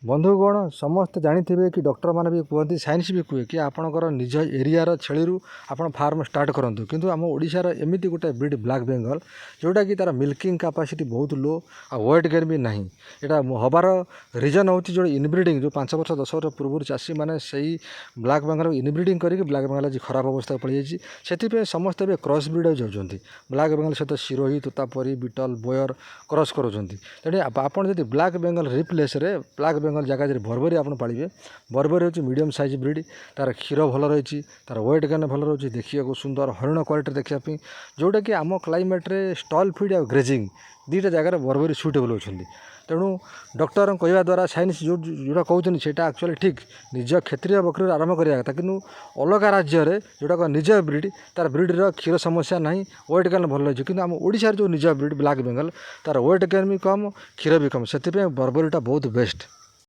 ବନ୍ଧୁଗଣ, ସମସ୍ତେ ଜାଣିଥିବେ କି ଡକ୍ଟରମାନେ ବି କୁହନ୍ତି, ସାଇନ୍ସ ବି କୁହେ କି ଆପଣଙ୍କର ନିଜ ଏରିଆର ଛେଳିରୁ ଆପଣ ଫାର୍ମ ଷ୍ଟାର୍ଟ କରନ୍ତୁ। କିନ୍ତୁ ଆମ ଓଡ଼ିଶାର ଏମିତି ଗୋଟେ ବ୍ରିଡ଼୍ ବ୍ଲାକ୍ ବେଙ୍ଗଲ, ଯେଉଁଟାକି ତା'ର ମିଲ୍କିଂ କାପାସିଟି ବହୁତ ଲୋ ଆଉ ୱେଟ୍ ଗେନ୍ ବି ନାହିଁ। ଏଇଟା ହେବାର ରିଜନ୍ ହେଉଛି ଯେଉଁ ଇନବ୍ରିଡ଼ିଂ, ଯେଉଁ 5 ବର୍ଷ 10 ବର୍ଷ ପୂର୍ବରୁ ଚାଷୀମାନେ ସେଇ ବ୍ଲାକ୍ ବେଙ୍ଗଲ ଇନବ୍ରିଡ଼ିଂ କରିକି ବ୍ଲାକ୍ ବେଙ୍ଗଲ ଆଜି ଖରାପ ଅବସ୍ଥାକୁ ପଳେଇଯାଇଛି। ସେଥିପାଇଁ ସମସ୍ତେ ଏବେ କ୍ରସ୍ ବ୍ରିଡ଼୍ ଯାଉଛନ୍ତି। ବ୍ଲାକ୍ ବେଙ୍ଗଲ ସହିତ ସିରୋହି, ତୋତାପରି, ବିଟଲ, ବୋୟର କ୍ରସ୍ କରୁଛନ୍ତି। ତେଣୁ ଆପଣ ଯଦି ବ୍ଲାକ୍ ବେଙ୍ଗଲ ରିପ୍ଲେସ୍ରେ, ବ୍ଲାକ୍ ବେଙ୍ଗଲ ଜାଗା ଯଦି ବର୍ବରୀ ଆପଣ ପାଳିବେ, ବର୍ବରୀ ହେଉଛି ମିଡ଼ିୟମ୍ ସାଇଜ୍ ବ୍ରିଡ଼୍। ତା'ର କ୍ଷୀର ଭଲ ରହିଛି, ତା'ର ୱେଟ୍ ଗେନ୍ ଭଲ ରହୁଛି, ଦେଖିବାକୁ ସୁନ୍ଦର, ହରିଣ କ୍ୱାଲିଟିରେ ଦେଖିବା ପାଇଁ, ଯେଉଁଟାକି ଆମ କ୍ଲାଇମେଟ୍ରେ ଷ୍ଟଲ୍ ଫିଡ଼୍ ଆଉ ଗ୍ରେଜିଂ ଦୁଇଟା ଜାଗାରେ ବର୍ବରୀ ସୁଇଟେବଲ୍ ଅଛନ୍ତି। ତେଣୁ ଡକ୍ଟରଙ୍କ କହିବା ଦ୍ୱାରା, ସାଇନ୍ସ ଯେଉଁ ଯେଉଁଟା କହୁଛନ୍ତି, ସେଇଟା ଆକ୍ଚୁଆଲି ଠିକ୍। ନିଜ କ୍ଷେତ୍ରୀୟ ବକରୀରୁ ଆରମ୍ଭ କରିବା କଥା। କିନ୍ତୁ ଅଲଗା ରାଜ୍ୟରେ ଯେଉଁଟାକ ନିଜ ବ୍ରିଡ଼୍, ତା'ର ବ୍ରିଡ଼୍ର କ୍ଷୀର ସମସ୍ୟା ନାହିଁ, ୱେଟ୍ ଗେନ୍ ଭଲ ରହିଛି। କିନ୍ତୁ ଆମ ଓଡ଼ିଶାରେ ଯେଉଁ ନିଜ ବ୍ରିଡ଼୍ ବ୍ଲାକ୍ ବେଙ୍ଗଲ, ତା'ର ୱେଟ୍ ଗେନ୍ ବି କମ୍, କ୍ଷୀର ବି କମ୍। ସେଥିପାଇଁ ବର୍ବରୀଟା ବହୁତ ବେଷ୍ଟ।